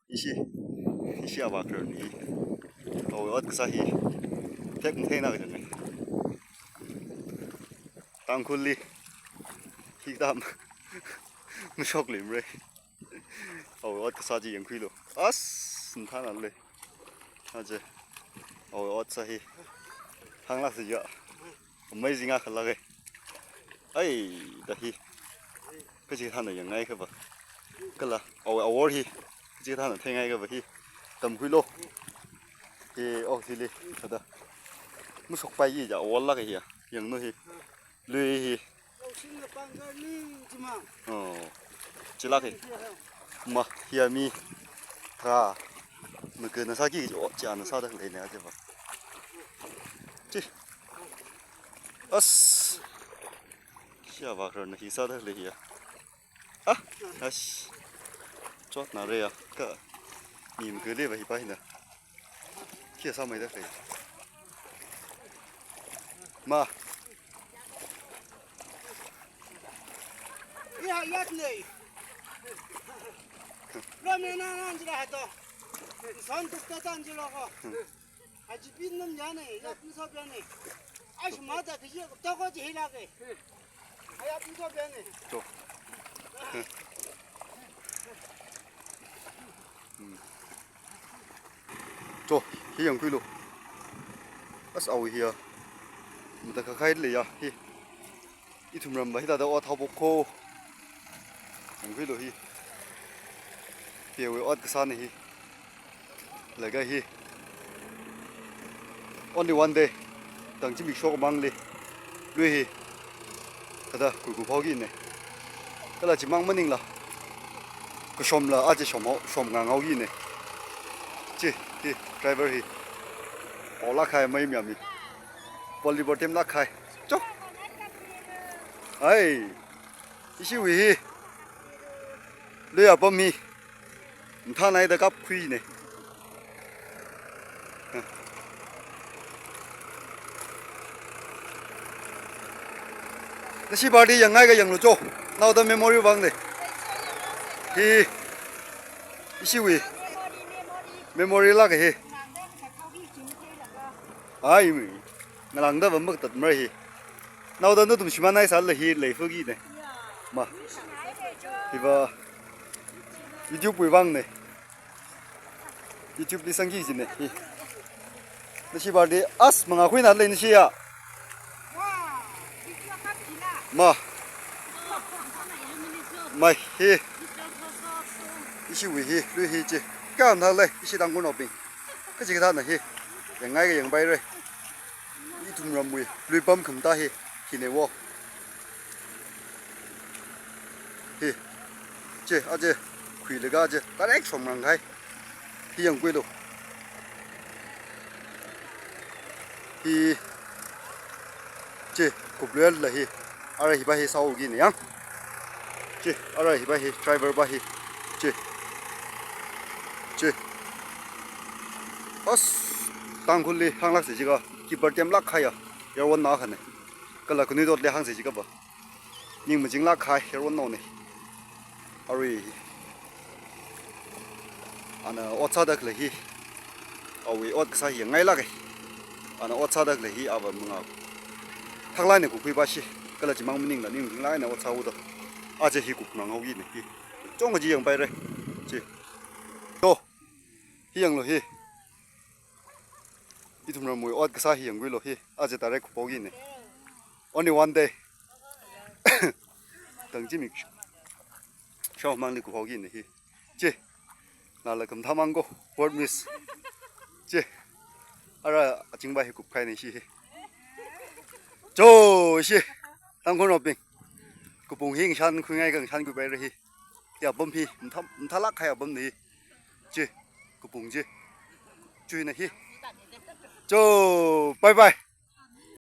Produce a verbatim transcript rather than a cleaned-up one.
Ishi, ishi avā khararna hi. Awui ot kasā hi. Thek matheina kachang ai. Tangkhulli. Hi tam. Mashok lim re. Awui ot kasā chi yangkhuilu. As, nthana le. Aja. Awui ot sā hi. Hānglak sija. Amazing akha lak e. Ai, da hi. Kachikathāna yangngai kava. Kala, awui awor hi. Kachikathāna theingai kava hi. Tamkhuilu. Hi, oh, thili. Kada. Mashokpai kija, awor lak e hi. Yanglu hi. Lui hi. Oh. Chilak hi. Ma, hi a mi. Ka. Makana sāki, oh, chi ana sāda leina, aja va. Chi. As. Hi avā khararna hi sāda lei hi a. Ah, as. Chotna re a. Ka. Ni makali va hi pa hina. Khi sāmeida lei. Ma. Iya, yat nei. Lo me na na jira hato. Son tukta tan jira ko. Aji pin nam ya nei, yat ni so ya nei. Ai, shima ta kiji, to ko ji hila ke. Ai, yat ni so ya nei. To. Hmm. To, hi yangkhuilu. As awui hi a. Mata khakhai le ya, hi. Ithum ram va hithāda ot haophok ko. Yangkhuilu hi. Hiwui ot kasāna hi. Laga hi. Only one day. Tang chi mik shok mangli. Lui hi. Kada kuiku phao kine. Kala chimang maningla. Kashomla aja shom hao, shom ngang hao kine. Chi, hi, driver hi. Pao lak hai mai mi a mi. Volleyball team lak hai. Chok. Ai. Ishiwui hi. Lui apam hi. Nthanaida kapkhui ne. Nashi party yangngai ka yanglu cho. Naoda memory vang ne. Hi. Ishiwui. Memory lak hi. Ai mi. Ngalāngda va maktat mara hi. Naoda nathum shimānhai sāla hi leifu kine. Ma. Hiva. YouTube wui vang ne. YouTube li sangki kine. Hi. Nashi party as mangā khuina lei nashi ya. Ma. Mai hi. Ishiwui hi, lui hi chi. Kam na lei, ishi Tangkhulnaobing. Kachikathāna hi. Yangngai ka yangpai re. Ithum ramwui, lui pam khamta hi, hine wo. Hi. Chi, aja, khuilaga aja, direct shomrang hai. Hi yangkhuilu. Hi. Chi, kupluela hi. Ara hi pa hi sāo kine yang. Chi, ara hi pa hi, driver pa hi. Chi. Chi. As, Tangkhulli hānglak se jiakha, keeper team lak hai ya. Yarwonna khane. Kala khanuithotli hāng se jiakha va. Ning majing lak hai, yarwonnao ne. Arui. Ana ot sāda khalei hi. Awui ot kasā hi yangngai lak e. Ana ot sāda khalei hi ava mangā. Thaklāk eina kupkhui pa shi. Kala chimang maningla ning majing lak eina ot sāhaoda. Aja hi kupnang hao kine hi. Chong kaji yangpai re. Chi. To. Hi yanglu hi. Ithum ramwui ot kasā hi yangkhuilu hi. Aja direct kuphao kine. Only one day. Tang chi mik. Shao mangli kuphao kine hi. Chi. Nala khamathā mang ko. Word miss. Chi. Ara achingpa hi kupkahai ne shi hi. Cho shi. Tangkhulnaobing. Kupung hi ngasan khuingai ka ngasan khuipai re hi. Ya apam hi. Mathā, mathālak hai apam ne hi. Chi. Kupung chi. Chuina hi. Cho. Bye bye.